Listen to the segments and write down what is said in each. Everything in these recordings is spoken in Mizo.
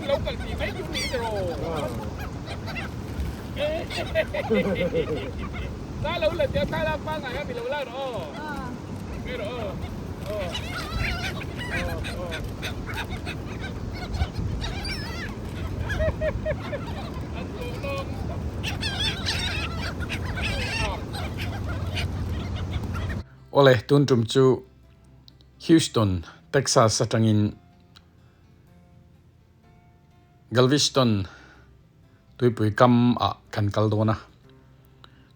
Lo kal pi mai chu ni tiraw? Thla lo la tia thla lak pangngai a mi lo lak rawh aw. Nge rawh aw. Aw. Aw aw. An tawh lawng. Awle, tun tum chu Houston, Texas atangin Galveston tuipui kam ah kan kal dawn a.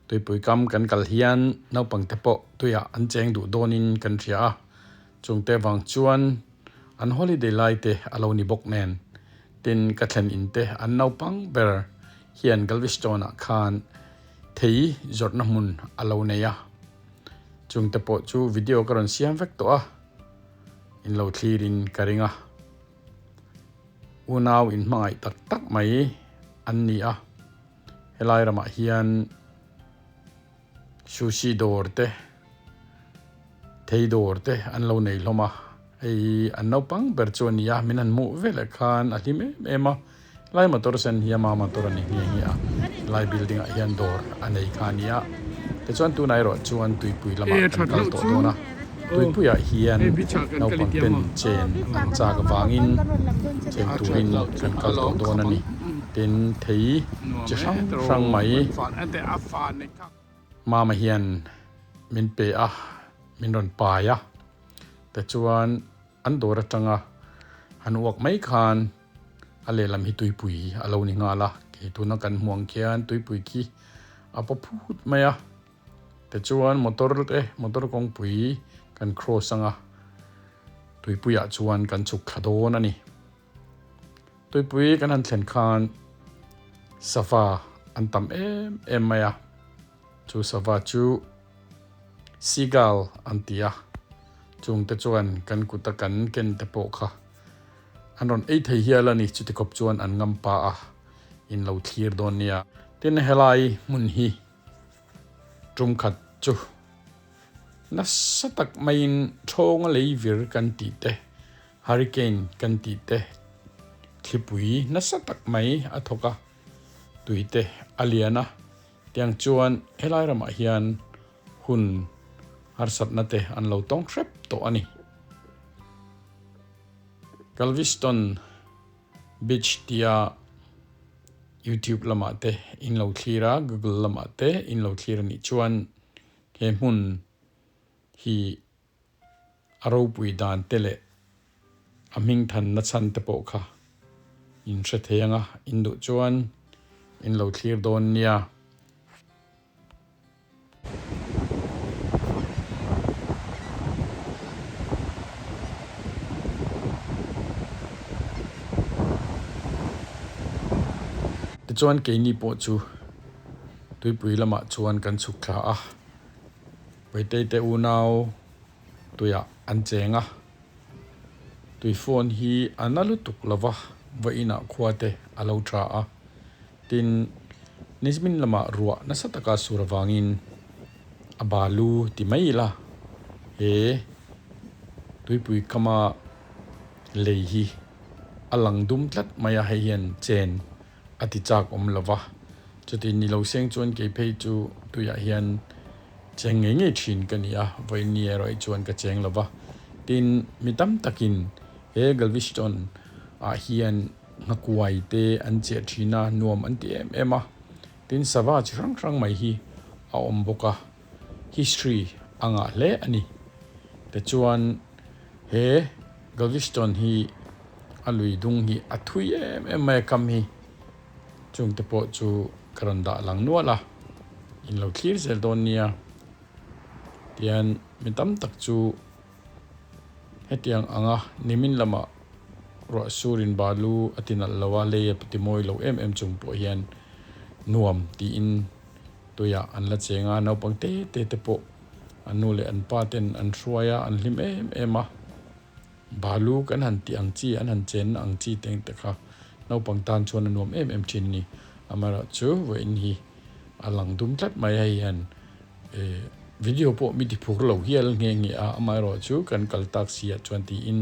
Tuipui kam kan kal hian naupang te pawh tuiah an cheng duh dawnin kan hria a. Chungte vang chuan an holiday lai te a lo ni bawk nen. Tin, ka thlen in te an naupang ber hian Galveston ah khan thei zawrhna hmun a lo nei a. Chungte pawh chu video ka rawn siam vek tawh a, in lo thlirin ka ring a. Unau inhmangaih tak tak mai an ni a, helai ramah hian sushi dawr te, thei dawr te an lo nei hlawm a, hei hi an naupang ber chu a ni a, min han hmuh veleh khan a hlim em em a, helai motor sen hi ama motor a ni nghe nghe a, helai building ah hian dawr a nei kha a ni a, tichuan tunah erawh chuan tuipui lamah kan kal tawh dawn a. Tuipuiah hian naupang ten chen an chak avangin chen turin kan kal tawh dawn a ni. Tin, thei chi hrang hrang mai Mama hian min pe a, min rawn pai a. Tichuan an dawr atanga han uak mai khan a lehlam hi tuipui a lo ni nghal a. Kei tuna kan hmuh ang khian tuipui khi a paw phut mai a. Tichuan motor te motor kawngpui kan cross anga tuipuiah chuan kan chhuk thla dawn a ni. Tuipui kan han thlen khan sava an tam em em mai a, chu sava chu seagull an ti a, chungte chuan kan kuta kan ken te pawh kha an rawn ei thei hial a ni, chuti khawp chuan an ngam pa a, in lo thlir dawn nia. Tin helai hmun hi. Tum khat chu nasa tak maiin thawnga lei vir kan tih te, hurricane kan tih te, thlipui nasa tak mai a thawk a, tui te a lian a, tiang chuan helai ramah hian hun harsatna te an lo tawng hrep tawh a ni. Galveston Beach tia YouTube lamah te in lo thlir a, Google lamah te in lo thlir a nih chuan he hmun hi a ropui dan te leh a hming thanna chhan te pawh kha in hre thei ang a, in duh chuan in lo thlir dawn nia. Tichuan keini pawh chu tuipui lamah chuan kan chhuk thla a, Paitei te unau tuiah an cheng a, tui phone hi a na lutuk lova vawiinah khua te a lo tha a. Tin, Nizmin lamah ruah nasa taka sur avangin a balu ti mai ila, he tuipui kama lei hi a lang dum tlat mai a, hei hian chen a ti chak awm lo va. Chuti ni lo seng chuan kei phei chu tuiah hian cheng ngei ngei thin ka ni a, vawiin erawh hi chuan ka cheng lo va. Tin, mi tam takin he Galveston ah hian Nghakuai te an chiah thin a, nuam an ti em em a. Tin, sava chi hrang hrang mai hi a awm bawk a, history a ngah hle a ni. Tichuan, he Galveston hi a lui dung hi a thui em em mai a kam hi. Chungte pawh chu ka rawn dah lang nual a, in lo thlir zel dawn nia. Tian mi tam tak chu Hetiang anga nimin lamah ruah surin balu a ti nalh lo a, lei a ti mawi lo em em chung pawh hian nuam tiin tuiah an la cheng a, naupang te te te pawh an nu leh an pa ten an hruai a, an hlim em em a. Balu kan han tih ang chi, an han chenna ang chi te te kha naupang tan chuan a nuam em em thin a ni. Amaherawhchu vawiin hi a lang dum tlat mai a, hei hian Video pawh mi ti phur lo hial nghe nghe a, amaherawhchu kan kal tak si ah chuan tiin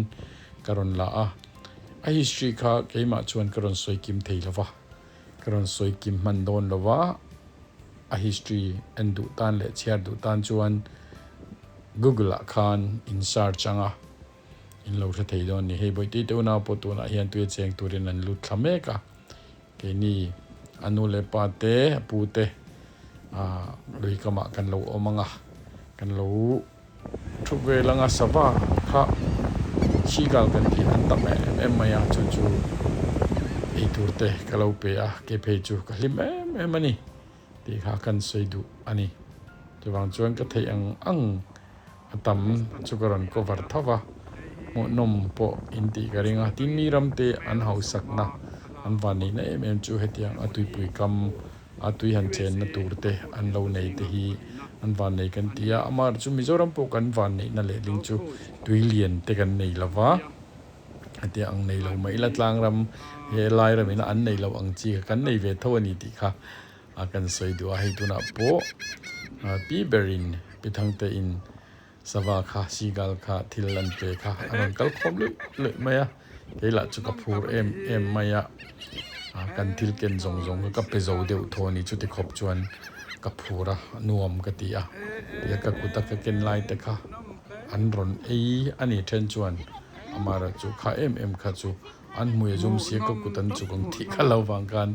ka rawn la a. A history kha keimah chuan ka rawn sawi kim thei lo va, ka rawn sawi kim hman dawn lo va, a history en duh tan leh chhiar duh tan chuan Google ah khan in search ang a, in lo hre thei dawn a ni. Hei Bawihte te unau pawh tunah hian tuia cheng turin an lut thla mek a, keini a nu leh pa te a pu te ah lui kamah kan lo awm ang a, kan lo. Thu vel anga sava kha seagull kan tih an tam em em mai a, chu chu eitur te ka lo pe a, ke phei chu ka hlim em em a ni tih kha kan sawi duh a ni. Chuvang chuan ka theih ang ang a tam chu ka rawn cover tho va, hmuhnawm pawh in tih ka ring a, tin mi ram te an hausakna an vanneihna em em chu hetiang a tuipui kam A tui han chenna tur te an lo nei te hi an vannei kan ti a, amah chu Mizoram pawh kan vanneihna lehling chu tui lian te kan nei lo va, hetiang ang nei lo mah ila tlangram he lai ram ina an nei loh ang chi kha kan nei ve tho a ni tih kha a kan sawi duh a, hei tunah pawh pi berin pi Thangte in sava kha seagull kha thil an pe kha a rawn kal khawm luih luih mai a, kei lah chu ka phur em em mai a, kan thil ken zawng zawng kha ka pe zo deuh thaw a ni chuti khawp chuan ka phur a nuam ka ti a, tia ka kut a ka ken lai te kha an rawn ei a ni then chuan amaherawh chu kha em em kha chu an hmui a zum sia ka kut an chuk ang tih kha lo vang khan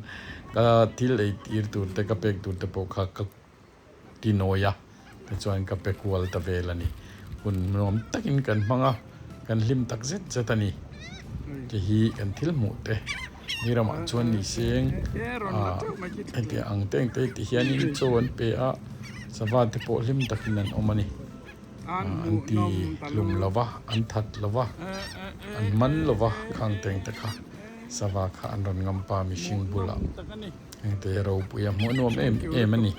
ka thil ei tir tur te ka pek tur te pawh kha ka Ti nawi a, tichuan ka pe kual ta vel a ni. Hun nuam takin kan hmang a, kan hlim tak zet zet a ni. Ti hi kan thil hmuh te mi ramah chuan ni seng ah hetiang ang teng te ti hianin chaw an pe a, sava te pawh hlim takin an awm a ni. An ti hlum lo va, an that lo va, an man lo va khang teng te kha sava kha an rawn ngam pa mihring bulah. Engte hi ropui a hmuh nuam em em a ni.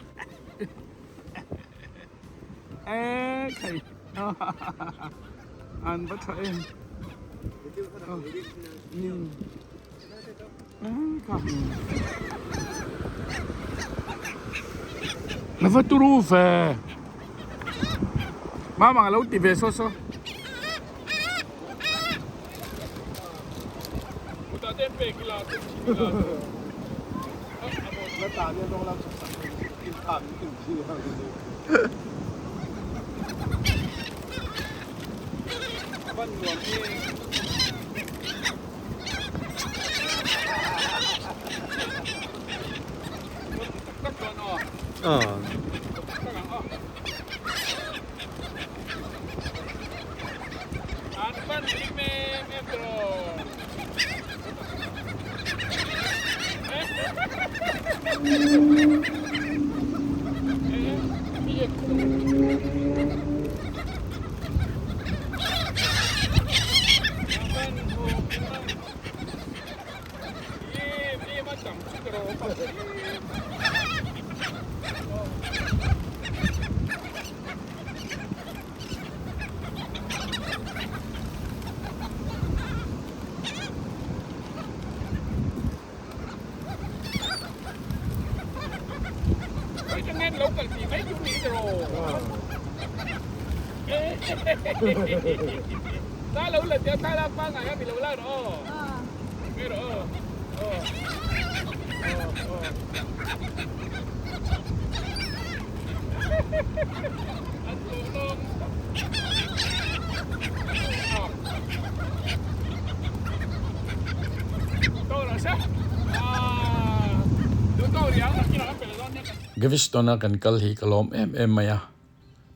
Gavistona kan kal hi ka lawm em em mai a,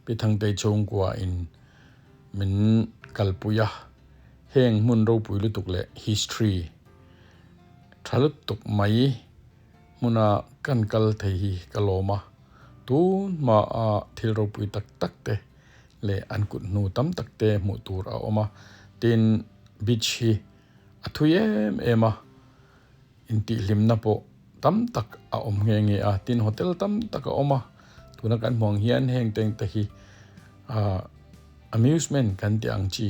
Pi Thangtei chhungkua in min kalpui a, heng hmun ropui lutuk leh history tha lutuk mai hmuna kan kal thei hi ka lawm a, tun hmaa thil ropui tak tak te leh an kut hnu tam tak te hmuh tur a awm a, tin beach hi a thui em em a, intihhlimna pawh tam tak a awm nghe nghe a, tin hotel tam tak a awm a, tuna kan hmuh ang hian heng teng te hi ah amusement kan tih ang chi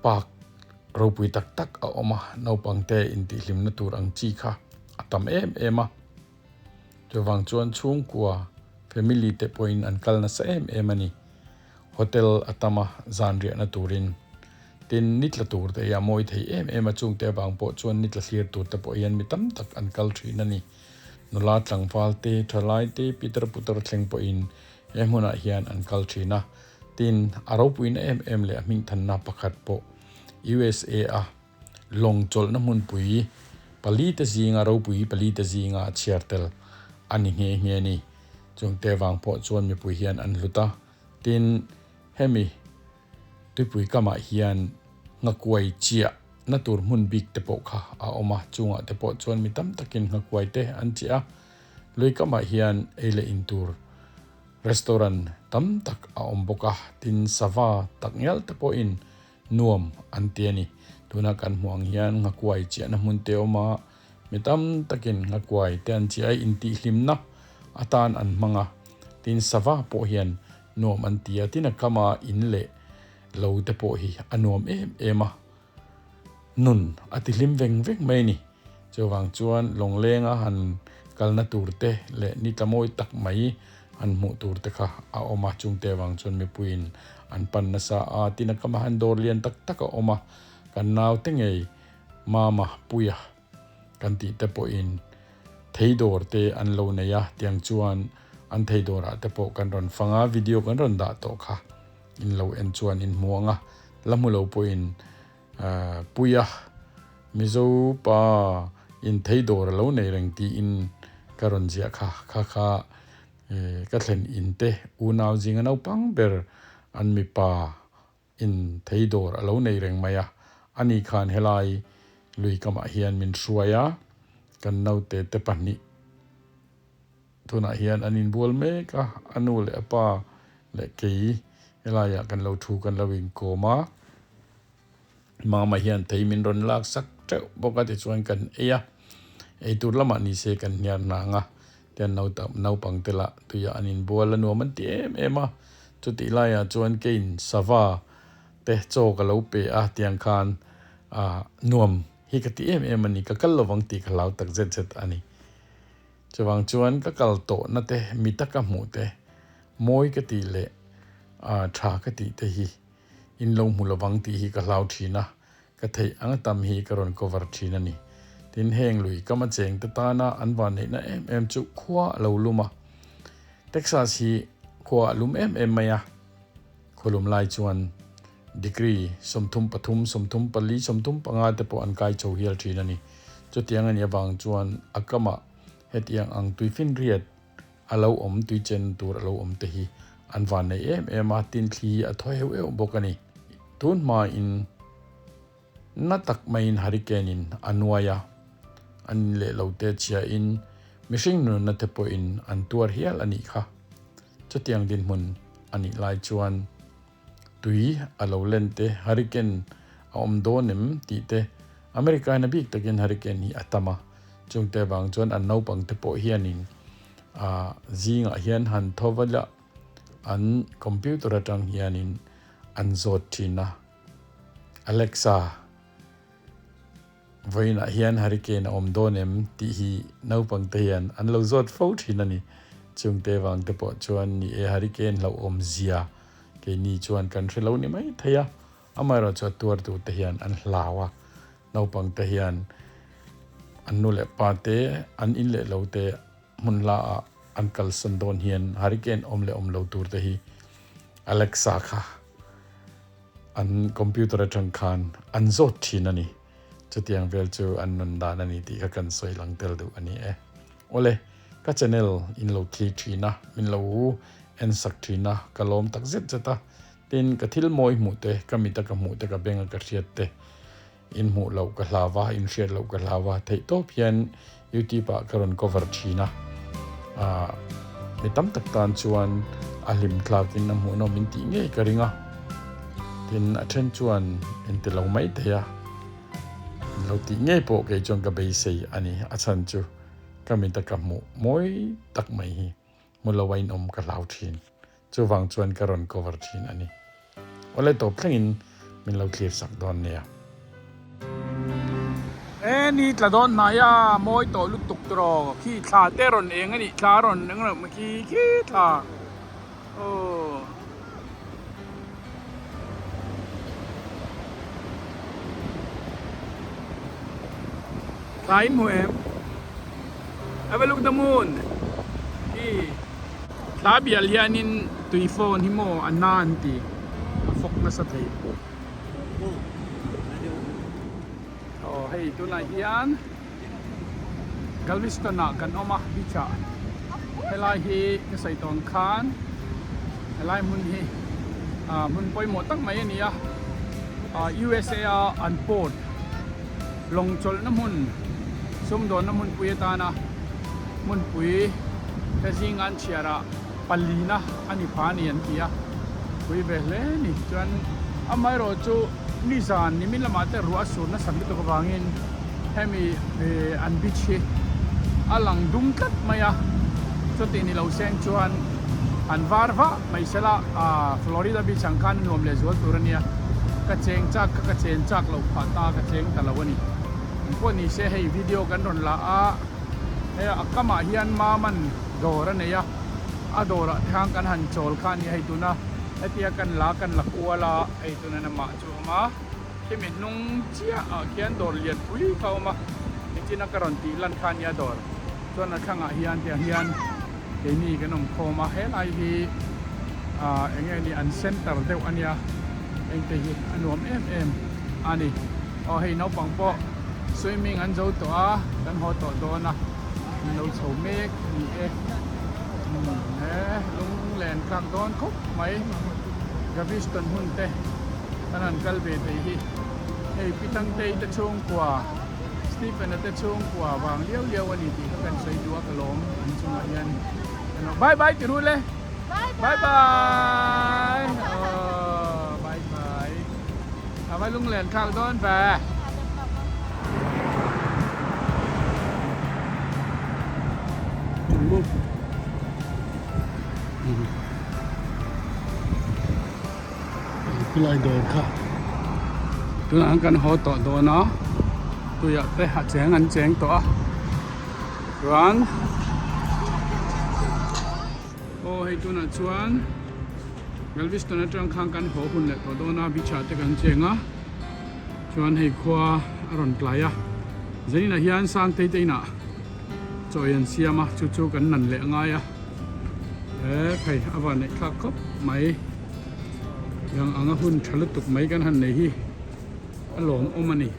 park ropui tak tak a awm a, naupang te intihhlimna tur ang chi kha a tam em em a, chuvang chuan chhungkua family te pawhin an kal nasa em em a ni, hotel a tam a zan riahna turin. Tin, ni tla tur te hi a mawi thei em em a, chungte avang pawh chuan ni tla thlir tur te pawh hian mi tam tak an kal thin a ni. Nula tlangval te, thalai te, pitar putar thleng pawhin he hmunah hian an kal thin a. Tin, a ropuina em em leh a hmingthanna pakhat pawh USA a lawng chawlhna hmunpui palite zinga ropui palite zinga a chhiar tel a ni nghe nghe a ni. Chungte vang pawh chuan mipui hian an hlut a. Tin, hemi tuipui kamah hian nghakuai chiah na tur hmun bik te pawh kha a awm a, chungah te pawh chuan mi tam takin nghakuai te an chiah a. Lui kamah hian ei leh in tur restaurant tam tak a awm bawk a, tin sava tak ngial te pawhin nuam an ti a ni. Tuna kan hmuh ang hian nghakuai chiahna hmun te a awm a, mi tam takin nghakuai te an chiah a, intihhlimna atan an hmang a, tin sava pawh hian nuam an ti a, tin a kama in leh lo te pawh hi a nuam em em a, nun a ti hlim veng veng mai a ni. Chuvang chuan lawnglenga han kalna tur te leh ni tla mawi tak mai han hmuh tur te kha a awm a, chungte avang chuan mipuiin an pan nasa a, tin a kama han dawr lian tak tak a awm a, kan naute ngei Mama Puia kan tih te pawhin thei dawr te an lo nei a, tiang chuan an thei dawrah te pawh kan rawn fang a, video kan rawn dah tawh kha in lo en chuan in hmu ang a, la hmu lo pawhin Puia Mizo pa in thei dawr a lo nei reng tiin ka rawn ziah kha, kha kha ka thlen in te unau zinga naupang ber an mipa in thei dawr a lo nei reng mai a, ani khan helai lui kamah hian min hruai a, kan naute te pahnih tunah hian an inbual mek a, a nu leh a pa leh kei helaiah kan lo thu kan lo inkawm a, mama hian thei min rawn lak sak teuh bawk a tichuan kan ei a, eitur lamah ni se kan hniar hnang a. Tian naupang te lah tuiah an inbual a nuam an ti em em a, chutih laiah chuan keiin sava te chaw ka lo pe a tiang khan ah nuam hi ka ti em em a ni, ka kal lovang tih ka hlau tak zet zet a ni. Chuvang chuan ka kal tawhna te mi taka hmuh te mawi ka tih leh ah tha ka tih te hi in lo hmu lovang tih hi ka hlau thin a, Ka theih ang tam hi ka rawn cover thin a ni. Tin, heng lui kama cheng te tana an vanneihna em em chu khua a lo lum a. Texas hi khua a lum em em mai a. Khualum lai chuan degree 33, 34, 35 te pawh an kai chho hial thin a ni. Chutiang a nih avang chuan a kamah hetiang ang tuifinriat a lo awm tuichen tur a lo awm te hi an vannei em em a, tin thli a thaw heuh heuh bawk a ni. Tun hmain na tak maiin hurricane in a nuai a, an in leh lo te chhiain mihring nunna te pawhin an tuar hial a nih kha. Chutiang dinhmun a nih lai chuan tui a lo len te, hurricane a awm dawn em tih te, America in a bik takin hurricane hi a tam a, chungte vang chuan an naupang te pawh hianin ah zingah hian han thaw va la an computer atang hianin an zawt thin a, Alexa. Vawiinah hian hurricane a awm dawn em tih hi naupangte hian an lo zawt fo thin a ni. Chungte vangte pawh chuan ni e hurricane hlauhawm zia keini chuan kan hre lo ni mai thei a, amaherawh chu a tuartute hian an hlau a, naupangte hian an nu leh pate an in leh lote hmun hlaah an kalsan dawn hian hurricane awm leh awm lo turte hi Alexa kha An computer atang khan an zawt thin a ni. Chutiang vel chu an nun dan a ni tih kha kan sawi lang tel duh a ni e. Awle, ka channel in lo thlir thin a, min lo en sak thin a, ka lawm tak zet zet a. Tin, ka thil mawi hmuh te, ka mit a ka hmuh te, ka beng a ka hriat te, in hmuh loh ka hlau a, in hriat loh ka hlau a, theihtawp hian YouTube ah ka rawn cover thin a, ah mi tam tak tan chuan a hlim thlak in a hmuhnawm in tih ngei ka ring a, tin a then chuan in ti lo mai thei a, in lo tih ngei pawh kei chuan ka beisei a ni, a chhan chu ka mit a ka hmuh mawi tak mai hi hmu lo a inawm ka hlau thin. Chuvang chuan ka rawn cover thin a ni. Awle tawp thlengin min lo thlir sak dawn nia. E ni tla dawn hnai a mawi tawh lutuk tawh khi thla te rawn eng a nih thla rawn eng loh khi khi thla aw. Tlai in hmu em? Have a look the moon. Hi thla bial hianin tui phone hi maw a na an ti a fawk nasa thei. Aw hei tunah hian Galveston ah kan awm a beach ah helai hi ka sawi tawn khan helai hmun hi ah hmun pawimawh tak mai a ni a ah USA a an port lawng chawlhna hmun sumdawnna hmunpui atana hmunpui te zinga an chhiar ah palina a ni pha a ni an ti a pui ve hle a ni chuan amaherawh chu nizan nimin lamah te ruah a sur nasat lutuk avangin hemi an beach hi a lang dum tlat mai a chuti ni lo seng chuan an var vah mai sela ah Florida beach ang khan a nuam leh zual tur a nia ka cheng chak kha ka chen chak loh phah ta ka cheng ta lo a ni engpawh ni se hei video kan rawn la a hei a kamah hian Maman dawr a nei a a dawrah te khan kan han chawl kha a ni hei tuna hetia kan la kan la kual a hei tuna namah chu a awm a khimi hnung chiah ah khian dawr lian pui kha a awm a nichina ka rawn tih lan kha a nia dawr chuan a thlangah hian tiang hian keini kan awm khawm a helai hi ah eng nge ni an center deuh a nia engte hi a nuam em em a ni aw hei naupang pawh swimming an zo tawh a kan haw tawh dawn a. An lo chho mek a ni e. He lunglen tlak dawn khawp mai. Gaviston hun te kan han kal ve thei hi. Hei Pi Thangtei te chhungkua, Stephen-a te chhungkua vang liau liau a ni tih kha kan sawi duh a ka lawm an chungah hian. Bye bye ti ru le. Bye bye. Aww bye bye. A va lunglen thlak dawn ve. Khulai dawr kha tunah hian kan haw tawh dawn a tuiah te a cheng an cheng tawh a chuan aw hei tunah chuan Galveston atang khan kan haw hun leh tawh dawn a beach ah te kan cheng a chuan hei khua a rawn tlai a zaninah hian Sangtei te inah chaw ei an siam a chu chu kan nan leh a ngai a he phei a van neih thlak khawp mai yang anga hun tha lutuk mai kan han nei hi a lawmawm a ni.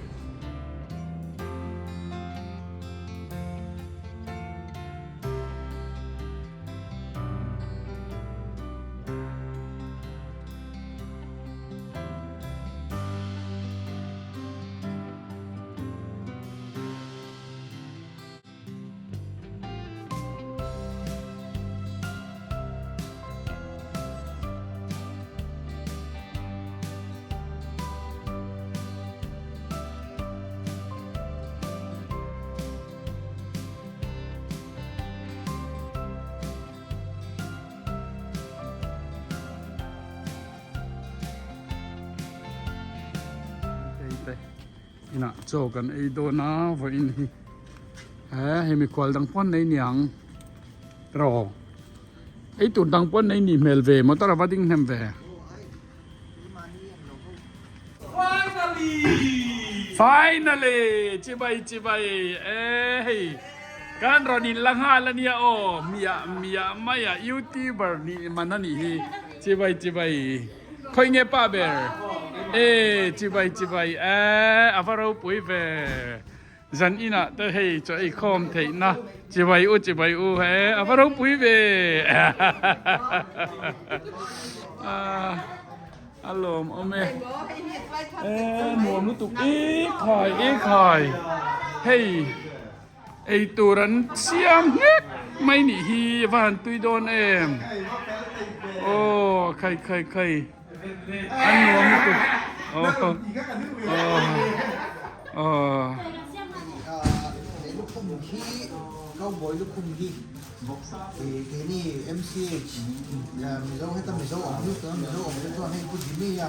Inah chaw kan ei dawn a vawiin hi he hei mikhual dang pawn nei niang rawh ei tur dang pawn nei nih hmel ve motor a va ding hnem ve. Finally! Chibai chibai e hei kan rawn in la nghal ania aw miah miah mai a youtuber nih man a nih hi chibai chibai khawi nge pa ber e chibai chibai e a va ropui ve. Zan inah te hei chaw ei khawm theihna chibai u chibai u he a va ropui ve a lawm awm e e nuam lutuk i khai i khai hei ei tur an siam nghek mai nih hi va han tui dawn em aw khai khai khai. An nuam lutuk. Oh. Oh. Oh. Lukhum hi cowboy lukhum hi keini MCH Mizo heta Mizo awm hi chuan Mizo awm te chuan hei Pu Jimmy a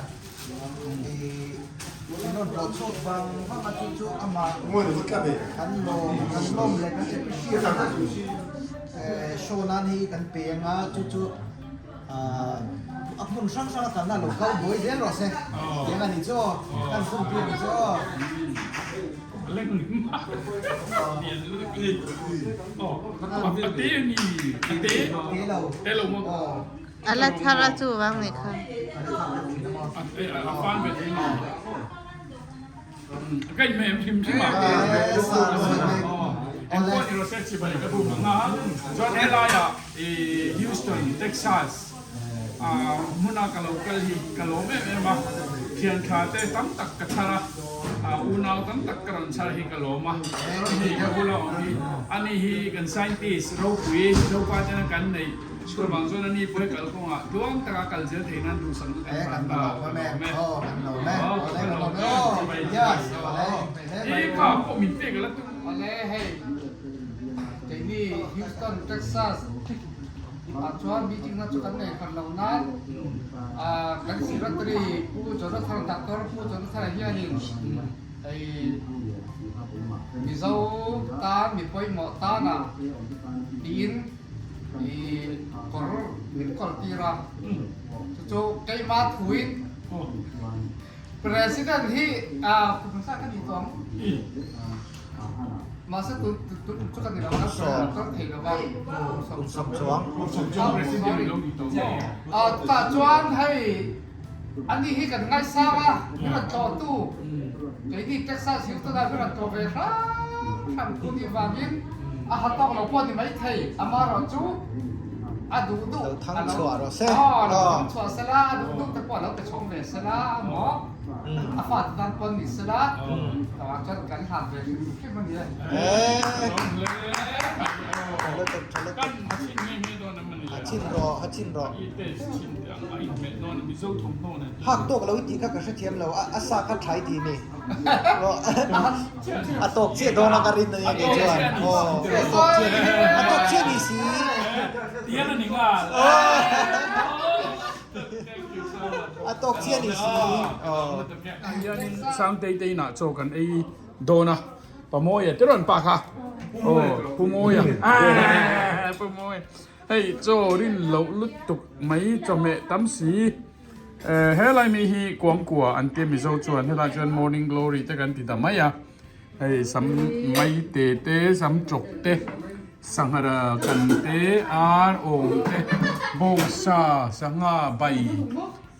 min rawn tlawh chhuak vang vang a chu chu amah kan lawm kan lawm leh kan appreciate a show nan hi kan pe anga chu chu A hmun hrang hrang a kalna lo kal buai zel rawh se. Tiang a ni chu aw. Kan khum tir ni chu aw. A la thar a chu vang nih kha. Houston, Texas hmuna ka lo kal hi ka lawm em em a, thian tha te tam tak ka chhar a, unau tam tak ka rawn chhar hi ka lawm a, hei ka bula awm hi ani hi kan scientist ropui Zopa tena kan neih chuvang chuan ani pawh hi kalkawngah tluang taka kal zel theih nan duhsakna kan hlan ta ka lawm e. Ka pawh min pek a la tum. Awle hei keini Houston, Texas ah chuan meeting na chu kan nei hran lo nan kan secretary Pu Jonathan Doctor Pu Jonathan hianin hei Mizo tan mi pawimawh tanah tiin i kawr min kawl tir a chu chu keimah thuin President hi kum hmasa ka ni tawh ang. Mahse tun tun chu ka ni lo a, ka thei lo va. Kum sawm chuang. Kum sawm chuang president i lo ni tawh maw? Tah chuan hei ani hi kan ngaisang a, min rawn tlawh tu keini Texas Houston ah min rawn tlawh ve hram hram thu nih vangin a ha tawk lo pawh a ni maithei. Amaherawhchu a duh duh Lo thang chhuah rawh se. Aw lo thang chhuah sela, a duh duh te pawh a lo pe chhawng ve sela maw? A fa te tan pawn ni sela, tawah chuan kan hlan ve hrim hrim a ni e. Hak tawk lo i tih kha ka hrethiam lo, a sa kha tha i ti mi? A tawk chiah dawn a ka rin a nia kei chuan. Aw a tawk chiah a tawk chiah ni si. A tawk chiah ni si. Aw. Hianin Sangtei te inah chaw kan ei dawn a, Pamawia te rawn pah kha. Aw Pumawia aaa Pumawia hei chaw rin loh lutuk mai chawhmeh tam si. Helai mi hi Kuangkua an tia Mizo chuan helai chuan Morning Glory te kan ti ta mai a, hei sam mai te te sam chawk te sangha kan te ar awm te bawngsa sangha bai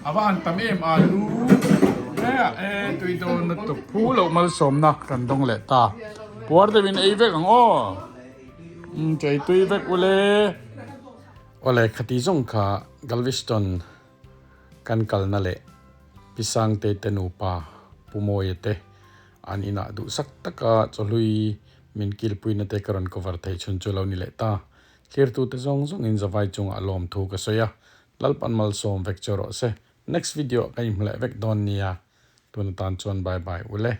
a va han tam em alu e e tui dawn lutuk phu loh malsawmna kan dawng leh ta puar deuhin ei vek ang aw chei tui vek ule. Awle khati zawng kha Galveston kan kalna leh Pi Sangtei te nupa Pu Mawia te an inah duhsak taka chawhlui min kilpuina te ka rawn cover theih chhun chu lo ni leh ta. Thlirtute zawng zawngin zavai chungah lawmthu ka sawi a, Lalpan malsawm vek chu rawh se. Next video ah ka inhmu leh vek dawn nia. Tun atan chuan bye bye ule.